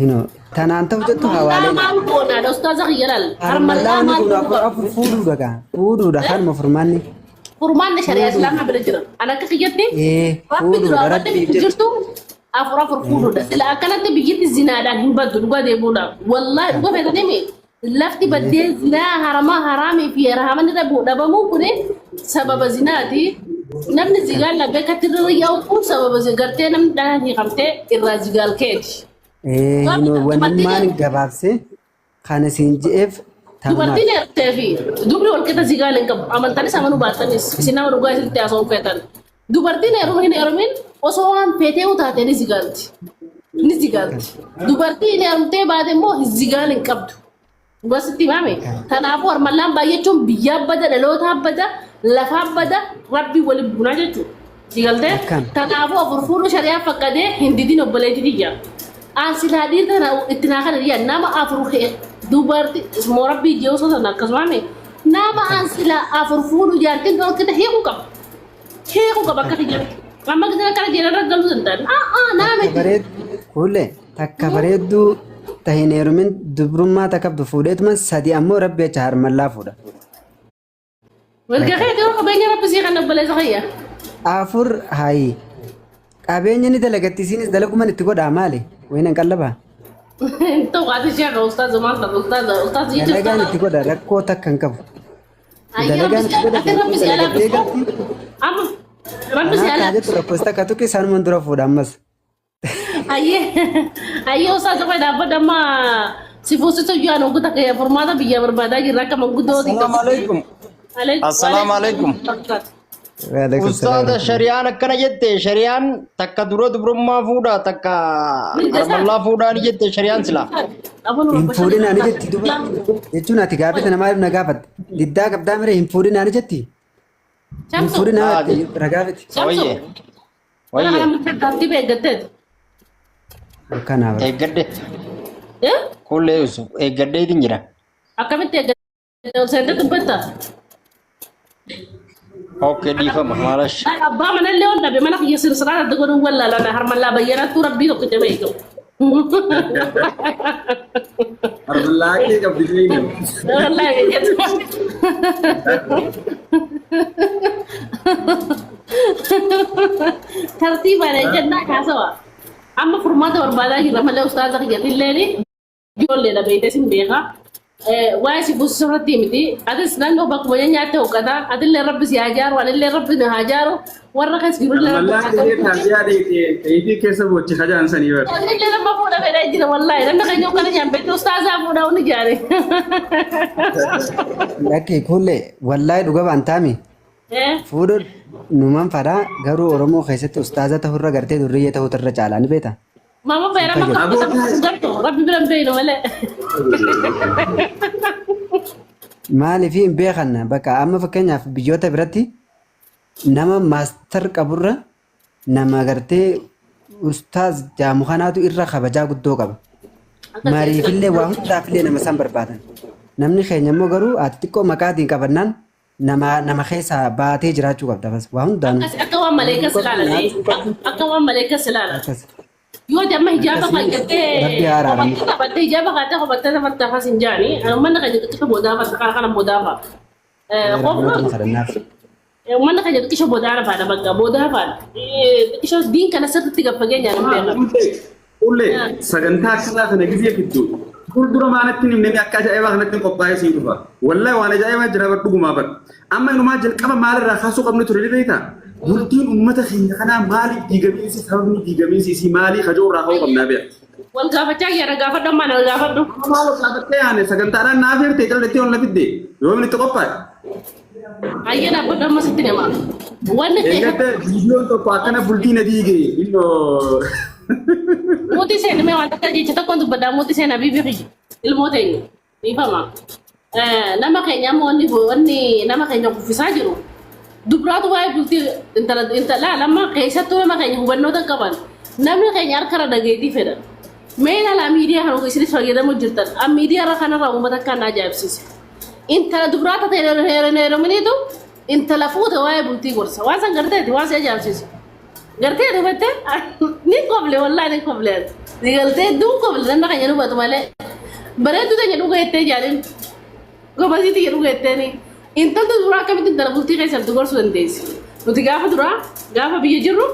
Hinoo tanaan ta'u jettu Harmallaa hawaalee maal goonaadha ustaaza kiyya laal. Harmallaa Harmallaa wanni maal kun godhuu afur qabna? afur fuudhuudha gaa. Fuudhuudha kanuma furmaanni. Furmaanni shari'aa Fuudhuudha. islaamaa bira jira. An akka kiyyatti Ee rabbi fuudhuudha duraa wanni rabbiif biyya jecha. jirtu afur afur fuudhuudha. Sila akkanatti biyyatti zinaadhaan hin baddu dhugaa deemuudhaaf. Wallaahi dhuga feetanii mi lafti baddee zinaa haramaa haraamii fi haraman irra dhabamuu kun sababa zinaati. Namni zigaan labbee akkatti irra yaa'u kun sababa gartee namni dhalaan hiikamtee irraa zigaal keeti. Ee hinoo wannummaan gabaabsee kan isin je'eef tanumaaf. Dubartiin heertee fi dubri wal qixa zigaal hin qabu. Amantanis amanuu baattanis isin nama dhugaa isinitti haasa'uu feetan. Dubartiin heeruma hin heerumin osoo waan feetee taate ni zigaalti. Ni zigaalti. Dubartiin heerumtee baate immoo zigaal hin qabdu. Dhugaa sitti himame. Kanaafuu harmallaan baay'achuun biyyaa bada, dhalootaa bada, lafaa bada, rabbii waliin bunaa jechuudha. Si galtee? Akkam. Kanaafuu afur fuudhuu shari'aa fakkadee hin didin obboleettii tiyya. An silaa dhiirri tana itti naa kana dhiyya nama afur dubarti moo rabbii jee osoo sana akkasumaame nama an silaa afur fuudhu jaartiin dhorkite hiikuu qaba. Hiikuu qaba akka kiyyatti. Amma gisee akkana jedhan irra galuu danda'an. Aa naa Takka miti. bareed kuullee takka bareedduu ta hin heerumin dubrummaa ta qabdu fuudheetuma sadi ammoo rabbi acha harmallaa fuudha. Mirga keeti yoo qabeenya rabbi sii kan obboleessa kiyya. Afur hayi qabeenya ni dalagatti isiinis dalaguman itti godhaa maali wayin hin qallabaa. Ta'u ati sheekha ustaaza maal ta'u ustaaza ustaaza jechuun Dalagaan ustaaza. itti godha rakkoo takka hin qabu. Ayyee rabbi Dalagaan si itti godha ati rabbi si dalagattee alaafis galti. amma rabbi si Kanaaf kaa alaafis. jettu lakkoofsa takka tuqi isaanumaan dura fuudha ammas. Ayyee ayyee ustaaza qofa dhaabbadhu amma si fuusisu iyyuu ani oggota kee furmaata biyya barbaadaa jirra akka manguddoo Assalaamu alaikum. Assalaamu alaikum. Waalaikum salaam. Ustaaza shari'aan akkana jette shari'aan takka dura dubrummaa fuudhaa takka Mirga isaa. harmallaa fuudhaa ni jette shari'aan silaa. Hin fuudhinaa ni jetti duba jechuun ati gaafii tana maaliif na gaafatte? Diddaa qabdaa mire hin fuudhinaa ni jetti? Hin Shamsu fuudhinaa Haa, jetti ragaa fiti. Shamsu Wayye mana wayye kana murteessaatti beekgatteetu. Akkanaa bara. eeggadhe Eh? kullee Yusuf eeggadheetiin jira. Akkamitti eeggatte? Ol seentee dubbatta. Okay dhiifama maalash. Abbaa manallee ol dhabe mana kiyya sirsiraan adda godhuun wallaalana harmallaa bayyanattuu rabbii tokkicha beeku. Harmallaa kee qabdi beekna. Wallaahi jettu. Tartiibaan ejjennaa kaasawa. Amma furmaata barbaadaa jirra malee ustaaza kiyyatillee ijoolleedha beekte sin beeka. Waa'ee si buusisu irratti miti. Atis naannoo bakkuma nyaatte hoqqata. Atillee rabbi si haa jaaru, anillee rabbi na haa jaaru. Warra keessa jirullee rabbi Harmallaa haa kee tolchu. taaziyaa dheeyitee keessa boochi hajaan sanii bara. Anillee nama fuudha fedhee jira wallaahi. Namni keenya hoqqata nyaan beekte ustaazaa fuudha hundi jaare. Lakki kuullee wallaahi dhuga baan taami. Fuudhuun numan fadhaa garuu Oromoo keessatti ustaaza ta'urra gartee durriyyee ta'utu irra caalaa ni beektaa? Mama Sin beera fayyadu. makka Aboo bakka gartu rabbi bira hin beeynu malee. Maaliif hin beekan bakka amma fakkeenyaaf biyyoota biratti nama maastar qaburra nama gartee ustaaz jaamu kanaatu irra kabajaa guddoo qaba. Akkasii Mariifillee waa hundaafillee nama isaan barbaadan. Namni keenya immoo garuu ati xiqqoo maqaatiin qabannaan nama nama keessaa baatee jiraachuu qabda bas waa hundaanuu. Akkas akka waan maleekas Barumuu qabdu ilaalanii nyaachuu qabdu akka waan maleekas ilaalan. akkas Yoo ati amma hijaaba akkasii kaayyattee rabbi haa araaramu. kophattee taphattee hijaaba kaattee kophattee taphattee afas hin jaani. Uummanni keenya xiqqisho boodaa fa'a kana kana boodaa fa'a. Rahmatuma kadhannaaf. Uummanni keenya xiqqisho boodaa faadha bakka boodaa faadha. Xiqqisho diin kana sirriitti gad fageenyaan hin beekan. Ullee sagantaa akkanaa kana gizee fiddu fuuldura maanatti hin himne akka ajaa'ibaa kanatti hin qophaa'ee siin dhufa. Wallahi waan ajaa'ibaa jira bar dhugumaa bar. Amma inumaa jalqaba maalirraa kaasuu qabnu ture ni beektaa? Bultiin uummata keenya kanaa maaliif diigamiinsi sababni diigamiinsi isii maalii kajoo irraa ka'uu qabnaa beekta. Wal gaafachaa jira gaafadhu amma na gaafadhu. Maal of gaafattee yaane sagantaadhaan naaf hirtee callettee ol na fidde yoomni itti qophaa'e. Ayyee dhaabbadhu amma sitti hima. Wanni Eegatte viidiyoon tokko akkana bultii na diige innoo. Mootii seenaa mee waan takka jecha tokkoon dubbadhaa mootii seenaa biibii kiyya ilmoo teenya dhiifama. Nama keenya amma wanni wanni nama keenya kuffisaa jiru dubraatu waa'ee bultii intala intala lama keessattuu nama keenya hubannoota qaban namni keenya harka irra dhageetii fedha. Mee ilaalaa miidiyaa kana isinis fayyadamu jirtan miidiyaa irra kanarraa uummata akkaan na ajaa'ibsiise. Intala dubraa ta'e heeruminiitu intala fuute waa'ee bultii gorsa. Waan san garteeti waan si ajaa'ibsiisu. Gartee dubatte ni koble wallaahi ni koble. Digaltee hedduun kofla namni keenya nu hubatu malee. Bareedduu teenya dhuga jettee jaalin. Gobasii tiyya dhuga jetteeni. Intalti duraa akkamitti intala bultii keessatti gorsuu dandeessi? Nuti gaafa duraa gaafa biyya jirru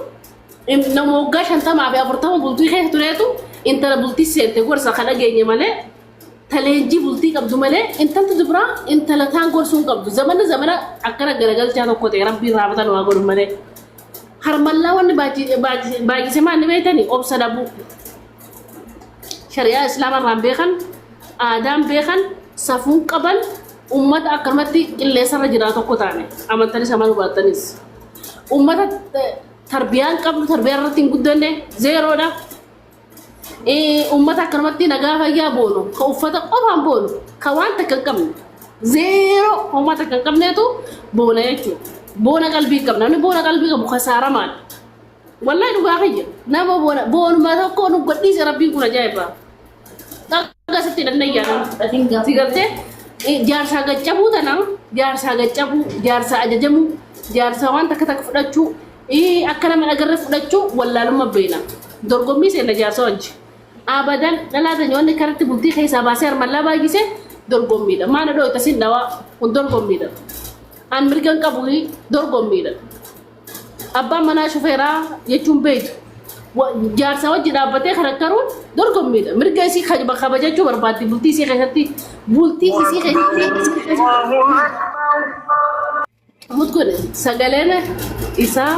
nama waggaa 50 fi 40 bultii keessa tureetu intala bultii seente gorsa kan dhageenye malee ta leenjii bultii qabdu malee intalti dubaraa intala taan gorsuu hin qabdu. Zamana zamana akkana garagalchaa tokko ta'e rabbiin raamata nu haa godhu malee. Harmallaa wanni baay'ise maal ni beektani obsa dhabuu. Shari'aa Islaamaa irraan beekan, aadaan beekan, safuun qaban, ummata akkanumatti qilleensarra jiraa tokko taane amantanis amanuu baattanis. Ummata tarbiyaan qabnu tarbiyaa irratti hin guddanne zeeroodha. Ummata akkanumatti nagaa fayyaa boonu, ka uffata qofaan boonu, ka waan takka hin qabne zeeroo homaa takka hin qabneetu boona jechuudha. Boona qalbii hin qabne. Namni boona qalbii qabu kasaaramaadha. Wallahi dhugaa kiyya. Nama boona boonuma tokko nu gadhiise rabbiin kun ajaa'iba. Akka sitti hidhanne yaadama. Si gartee jaarsaa gaccabuu tana jaarsaa gaccabuu jaarsaa ajajamuu jaarsaa waan takka takka fudhachuu akka nama dhagarre fudhachuu wallaalumma beena. Dorgommii seenna jaarsa wajji. Abadan dhalaa teenya wanni karatti bultii keessaa baasee harmallaa baay'ise dorgommiidha. Maana dhooyta sin dhawaa kun dorgommiidha. An mirga hin qabu dorgommiidha. Abbaan manaa shufeeraa jechuun beektu. Jaarsa wajji dhaabbatee karakkaruun dorgommiidha. Mirga isii kabajachuu barbaaddi bultii isii keessatti. Bultii isii keessatti. Mut godhe sagaleen isaa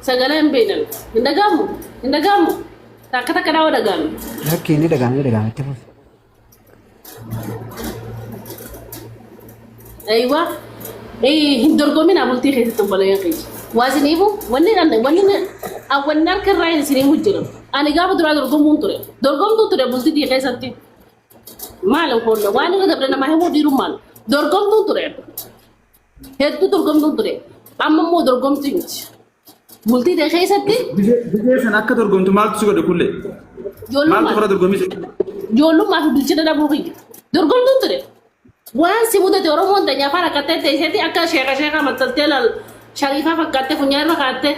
sagalee hin beeknan. Hin dhaga'amu? Hin dhaga'amu? Takka takka dhawa dhaga'ame. Lakkii ni dhaga'ama ni dhaga'ama itti fufi. Aywa. Hin dorgominaa bultii keessatti obboleeyyan keenya. Waa isin himu wanni wanni wanni harka irraa isin himu jira. Ani gaafa duraa dorgomuun ture. Dorgomtuu ture bultii keessatti. Maal holla waan irra dabre namaa himuu dhiirummaan. Dorgomtuun ture. Hedduu dorgomtuun ture. Amma immoo dorgomtuu miti. Bultii ta'e keessatti Biyya sana akka dorgomtu maaltu si godhe kullee? Maaltu ijoollummaa karaa dorgommii si ijoollummaa fi bilchina dhabuu kiyya. Dorgomtuun ture. Waan si mudate Oromoon teenya afaan akkattee teesseeti akka sheeka sheeka maxxantee laal shariifaa fakkaattee funyaan irra kaattee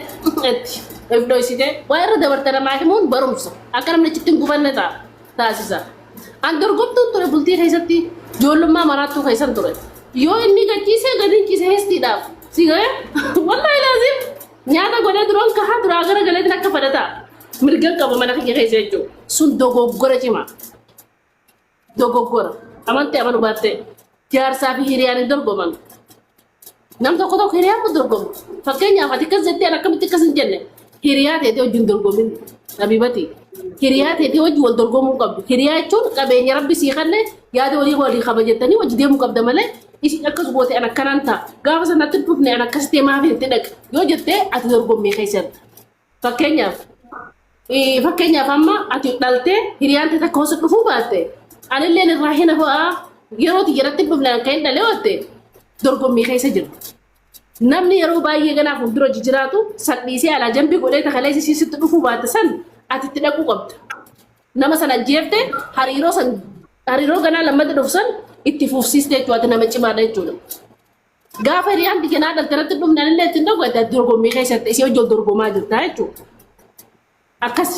itti of dhoysitee waa irra dabarte namaa himuun barumsa akka namni achitti hin gufanne ta'a taasisa. An dorgomtuun ture bultii keessatti ijoollummaa maraattuu keessan ture. Yoo inni gachiisee gadi hin ciise hestiidhaaf. Si ga'e? Wallahi laazim nyaata godhee duraan kahaa duraa gara galeetiin akka fadhataa. Mirgan qaba mana kiyya keessa jechuudha. Sun dogoggora cimaa. Dogoggora. Amantee amanu baattee. Jaarsaa fi hiriyaan hin dorgoman. Nam tokko tokko hiriyaa kun dorgomu. Fakkeenyaaf ati akkas jettee ani akkamitti akkas hin jenne. Hiriyaa teetee wajjin dorgomin. Habibati. Hiriyaa teetee wajjin wal dorgomuu qabdu. Hiriyaa jechuun qabeenya rabbi sii kenne yaada walii walii kabajattanii wajji deemuu qabda malee isin akkas goote an akkanaan ta'a. Gaafa sanatti hin dhufne an akkas ta'e maaf itti dhaqe yoo jettee ati dorgommii keessatti. Fakkeenyaaf fakkeenyaaf amma ati dhaltee hiriyaan tee takka osoo dhufuu baatte anilleen irraa hin hafaa yeroo tiyyaratti hin dhufne akka hin dhalee ootte dorgommii keessa jirta. Namni yeroo baay'ee ganaa fuuldura jijjiraatu san dhiisee alaa jambii godhee takalee isii sitti dhufuu baatte san ati itti dhaquu qabda. Nama san ajjeefte hariiroo san hariiroo ganaa lammata dhufu san itti fufsiiste jechuudha ati nama cimaadha jechuudha. Gaafa hiriyaan biyya naa dhalte irratti dhumne anillee ittiin dhaqu ati dorgommii keessatti isii wajjin dorgomaa jirta jechuudha. Akkas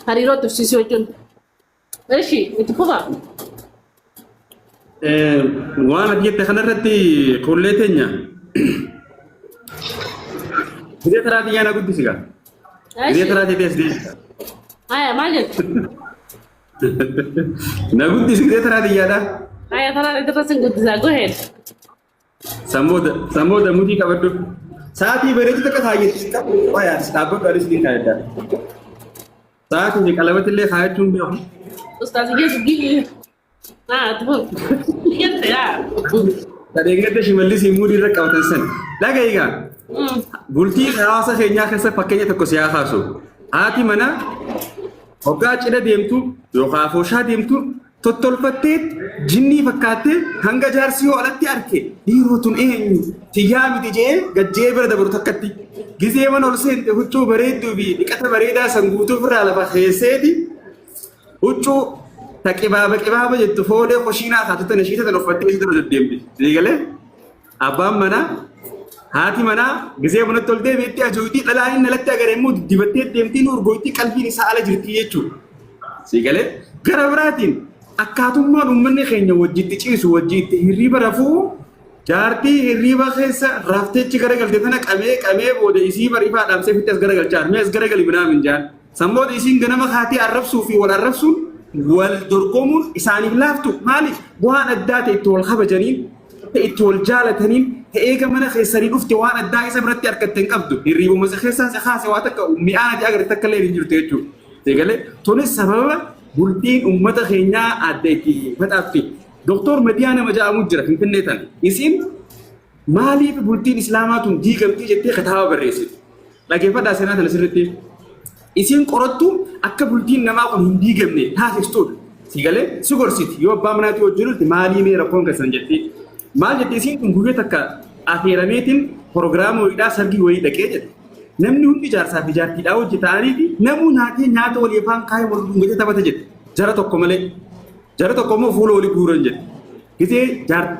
hariiroo itti fufsiisuu jechuun. Eshi itti fufaa. Waan ati jette kanarratti kullee teenya. Gizee taraatii yaa na guddisi gaa. Gizee Eshi. taraatii tees deebisa. Haya maal jettu? Na guddisi gizee taraatii yaadha. Haya taraa irra sin guddisaa go ahead. Sammooda mutii qabadhu. Sa'aatii bareedu takka kaayyetti qabu. Waayaas dhaabbadhu anis ni kaayadda. Sa'aatii fi qalabati illee kaayachuun beeku. Ustaaz Yesu gigi. Ah, tu. Jette yaa. Sadeengadda shimallis muudii irra qabatan san. Dhaga egaa. Bultii hawaasa keenyaa keessa fakkeenya tokko si haa kaasu. Haati manaa hoggaa cidha deemtu yookaan afooshaa deemtu tottolfattee jinnii fakkaattee hanga jaarsi yoo alatti arke dhiiroo tun eenyu tiyyaa miti jee gajjee bira dabaru takkatti. Gizee mana ol seente huccuu bareedduu fi dhiqata bareedaa san guutuu ofirraa lafa keesseeti huccuu ta qibaaba qibaaba jettu foolee koshiinaa kaatu tana ishiita tan uffattee isii dura deddeemti. Siigalee abbaan manaa haati manaa gizee manatti ol deebi'etti ajooytii dhalaan inni alatti agare immoo diddibattee deemtii nu urgooytii qalbiin isaa ala jirti jechuudha. Si galee gara biraatiin akkaatummaan uummanni keenya wajjitti ciisu wajjitti hirriiba rafuu jaartii hirriiba keessa rafteechi garagalte tana qabee qabee booda isii bar ifaa dhaamsee fitti as garagalchaa mee as garagali binaa minjaan. San booda isiin ganama kaatee arrabsuu fi wal arrabsuun wal dorgomuun isaaniif laaftu maaliif waan addaa ta'e itti wal kabajaniin ta'e itti wal jaalataniin ta'e eega mana keessanii dhufte waan addaa isa biratti argatte hin qabdu hirriibuma isa keessaa si kaase waa takka mi'aan ati agarte takka illee hin jirtu jechuudha. Eegalee tunis sababa bultiin uummata keenyaa adda itti faxaafte. Doktor Madiyaa nama jedhamu jira Finfinnee tana. Isiin maaliif bultiin Islaamaa tun diigamtii jettee kitaaba barreessite. Dhageeffadhaa seenaa tana sirriitti. Isiin qorattu akka bultiin namaa kun hin diigamne taasistuudha. Si galee si gorsiti yoo abbaa manaatii wajjin olte maalii mee rakkoon keessan jettee. Maal jette isiin kun guyyaa takka afeerameetiin proogiraama wayiidhaa sargii wayii dhaqee jette. Namni hundi jaarsaa fi jaartiidhaa hojii ta'aniiti namuu nyaatee nyaata walii afaan kaayee wal dhungatee taphata jette. Jara tokko malee. Jara tokko immoo fuula walii guuran jedhe. Gisee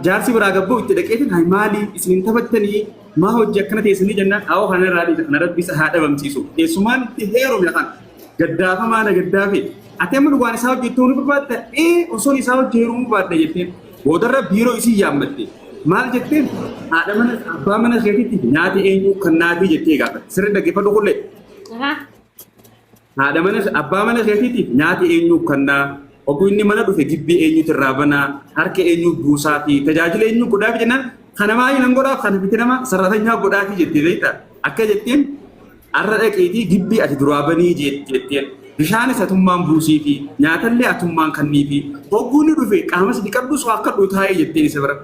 jaarsi biraa gabboo itti dhaqeetiin hay maali isin hin taphattanii maa hojii akkana teessanii jennaan awoo kana irraa dhiisa kana rabbi isa haa dhabamsiisu. Keessumaan itti heerume kan gaddaafamaa na gaddaafe. Ati amma dhugaan isaa hojjettuu ni barbaadda ee osoon isaa hojii heerumuu baadha jetteen boodarra biiroo isii yaammatte. Maal jetteen haadha mana abbaa mana keetitti nyaati eenyu kan naatii jettee gaafatte. Sirri dhaggeeffadhu kullee. Haadha mana abbaa mana keetiitiif nyaati eenyuu kannaa oguu inni mana dhufe gibbii eenyutu irraa banaa harka eenyuu buusaa fi tajaajila eenyuu godhaafi jennaan kana maayii nan godhaaf kana fiti nama sarratanyaa godhaafi jettee beekta akka jetteen arra dhaqiitii gibbii ati duraa banii jetteen bishaanis atummaan buusii fi nyaatallee atummaan kanniifi hogguu inni dhufe qaamas dhiqadhus waa akka taa'ee jetteen isa bira.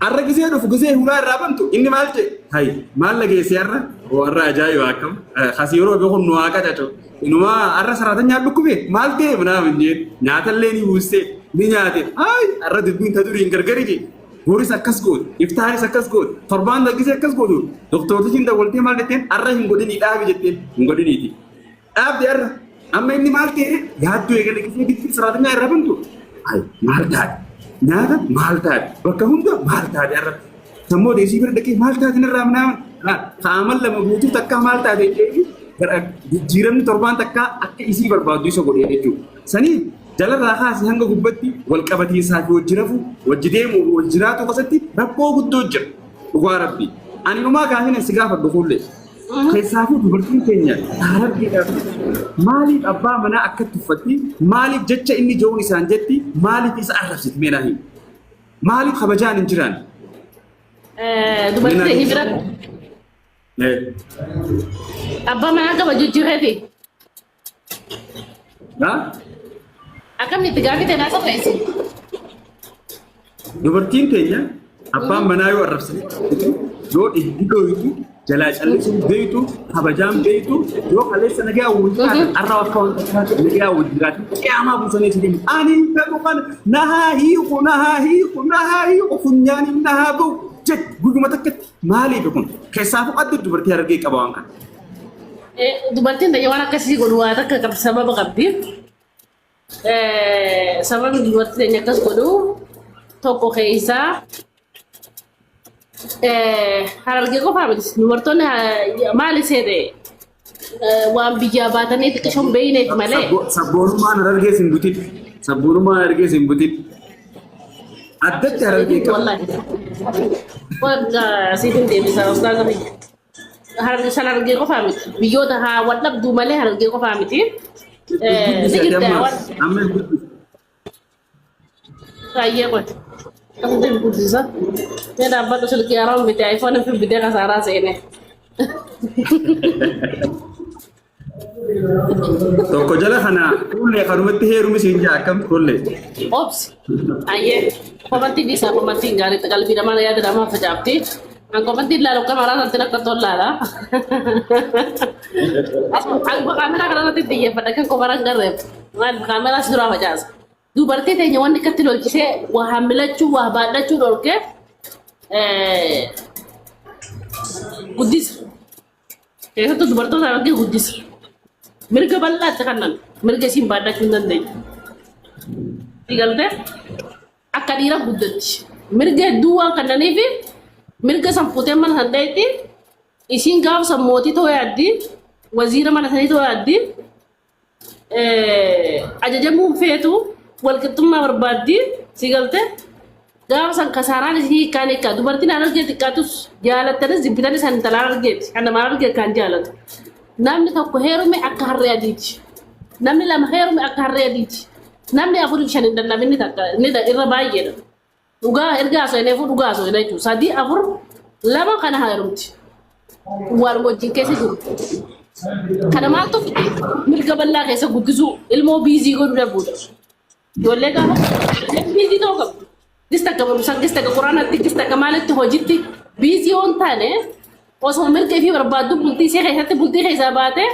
Arra gisee dhufu gisee hulaa irraa bantu inni maal jedhe hay maal lageesse arra warra ajaa'iba akkam kasi yeroo beeku nu haa qacacu inumaa arra saraatanyaa dhukkube maal ta'e minaamin jeen nyaatallee ni buustee ni nyaate hay arra dubbiin ta duriin gargari jee boris akkas goote iftaanis akkas goote torbaan gisee akkas gootu doktoortichiin dawwaltee maal jetteen arra hin godhinii dhaabi jetteen hin godhiniiti Dhaabde har'a. Amma inni maal ta'e yaaddoo eegale gisee gibxii saraatinyaa irraa bantu. Ay maal taate? Nyaata maal taate? Bakka hunda maal taate har'a? Sammuu deesii bira dhaqee maal taate narraa minaaman? Kaaman lama guutuu takkaa maal taate jedhee gara jijjiiramni torbaan takkaa akka isii barbaaddu isa godhee jechuudha. Sanii jalarraa kaasee hanga gubbatti wal qabatiinsaa fi wajji rafuu, wajji deemuu fi wajji jiraatu keessatti rakkoo guddoo jira. Dhugaa rabbii. Ani dhumaa gaafina si gaafadhu kuullee. Keessaafuu dubartiin keenya harargeedhaaf maaliif abbaa manaa akka tuffatti maaliif jecha inni je'uun isaan jetti maaliif isa arrabsiti mee naa himi. Maaliif kabajaan hin jiraan? Dubartii teenya bira abbaa manaa kabaju jireeti. Akkamitti gaaffii ta'e naa sirreessi. Dubartiin teenya abbaan manaa yoo arrabsite yoo dhibbi dhooytu jalaa callisuun beektu kabajaan beektu yoo kaleessa nagaa wal jiraatan arra akka waan takkaatti nagaa wal jiraatan qiyaamaa buusanii si deemu. Ani hin fedhu kana nahaa hiiku nahaa hiiku nahaa hiiku funyaaniin nahaa ba'u jedhu guyyuma takkatti maaliif kun keessaafuu adda dubartii harargee qaba waan kana. Dubartiin ta'e waan akkasii godhu waa takka qabdi sababa qabdi. Sababni dubartii teenya akkas godhu tokko keessaa harargee qofaa miti dubartoonni maali seete waan biyyaa baatanii xiqqishoon beeyneef malee. Sabboonummaan harargee sin butin. Sabboonummaan harargee sin butin. Addatti harargee qaba. Wallahi. Waggaa siifin deebisa ustaaza biyya. Harargee san harargee qofaa miti. Biyyoota haa wal dhabduu malee harargee qofaa miti. Ni jirti waan Amma hin guddisu. baay'ee qote. Akkasumas hin guddisa. Mee dhaabbadhu silkii haaraan bitee iPhone fi bitee kasaaraa seene. Tokko jala kana fuullee kanumatti heerumi siin jaa akkam fuullee. Obsi. Ayyee. Komantii dhiisaa komantiin gaariitti qalbii namaa yaada namaa facaafti. An komantiin ilaalu akka maraa sanatti akka tollaadha. An kaameraa kanarratti xiyyeeffadha kan komaraan garreef. Maaliif kaameraa si duraa facaasa. Dubartii teenya wanni akkatti lolchisee waa hammilachuu waa baadhachuu dhorkee guddisa. Keessattuu dubartoota argee guddisa. Mirga bal'aatti kannan mirga isiin baadhachuu hin dandeenye. Galtee akka dhiira guddatti. Mirga hedduu waan kannaniif mirga san fuutee mana san dheetti isiin gaafa san mootii ta'uu yaaddi waziira mana sanii ta'uu yaaddi. Ajajamuu hin feetu walqixxummaa barbaaddi si galte gaafa san kasaaraan isii hiikkaan hiikkaa dubartiin harargee xiqqaatus jaalattanis jibbitanis kan intalaa harargeeti kan nama harargee kan jaalatu namni tokko heerume akka harree adiiti namni lama heerume akka harree adiiti namni afurii fi shan hin danda'amin takka inni irra baay'eedha dhugaa erga haasofneefuu dhugaa haasofne jechuudha sadii afur lama kana heerumti waan wajjin keessa jiru. Kana maaltu fide mirga bal'aa keessa guddisuu ilmoo busy godhuu dhabuudha. Ijoollee gaafa busy ta'uu qabdu. Gis takka barumsaa, gis takka quraanatti, gis takka maalitti hojitti busy yoo hin taane osoo mirga ifii barbaaddu bultii ishee keessatti bultii keessaa baatee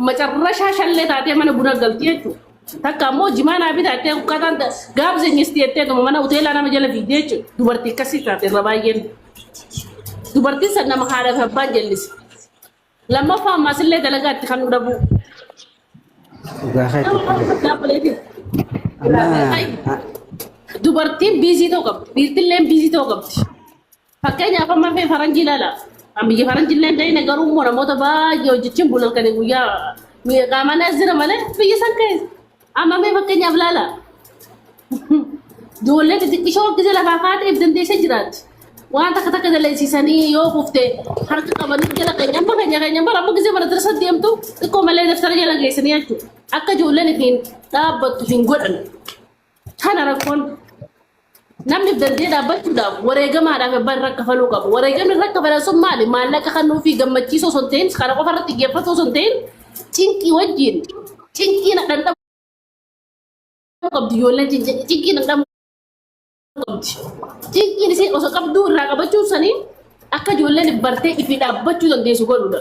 macarrashaa shallee taatee mana buna galti jechuudha. Takka ammoo jimaa naa bitattee ukkataan gaaf zenyisti jettee mana hoteelaa nama jala fiigdee jechuudha. Dubartii akkasii taate irra baay'een. Dubartiin san nama haadha fi abbaan jallise. Lammaffaa ammaas illee dalagaa itti kan nu dhabuu. Dhugaa keetti. Amma Dubartiin busy ta'uu qabdi. Dhiirtillee busy ta'uu qabdi. Fakkeenyaaf amma fee faranjii ilaala. An biyya faranjii illee ta'in garuu immoo namoota baay'ee hojjechiin bulan kan guyyaa qaamaan as jira malee biyya san keessa. Amma mee fakkeenyaaf ilaala. Ijoollee xixiqqishoo gisee lafaa kaateef dandeessee jiraatti. Waan takka takka dalagsiisanii yoo kufte harka qabanii jala keenya amma keenya keenya bara amma gisee mana darsa deemtu xiqqoo malee daftara jala geessanii jechuudha. Akka ijoolleen ittiin dhaabbattu hin godhan. Kana rakkoon namni dandee dhaabbachuudhaaf wareegamaadhaaf abbaan irra kafaluu qabu. Wareegamni irra kafalan sun maali? Maallaqa kennuu fi gammachiisoo osoo hin ta'in kana qofa irratti xiyyeeffatu osoo hin ta'in cinqii wajjin cinqii dhandhamuu qabdi ijoolleen cinqii dhandhamuu qabdi. Cinqiin ishee osoo qabduu irraa qabachuu sanii akka ijoolleen bartee ifii dhaabbachuu dandeessu godhudha.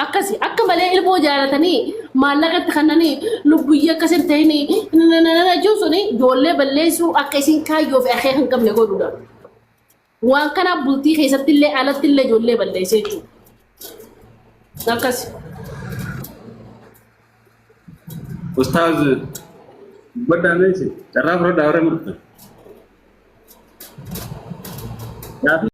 Akkasi akka malee ilmoo jaalatanii maallaqa itti kennanii lubbuyyee akkas hin ta'in jechuun suni ijoollee balleessuu akka isin kaayyoo fi akeeka hin qabne godhudha. Waan kanaaf bultii keessatti illee alatti illee ijoollee balleessee jechuudha. Akkasi. Ustaaz baddaa meesi carraa fudhadhaa warra murte.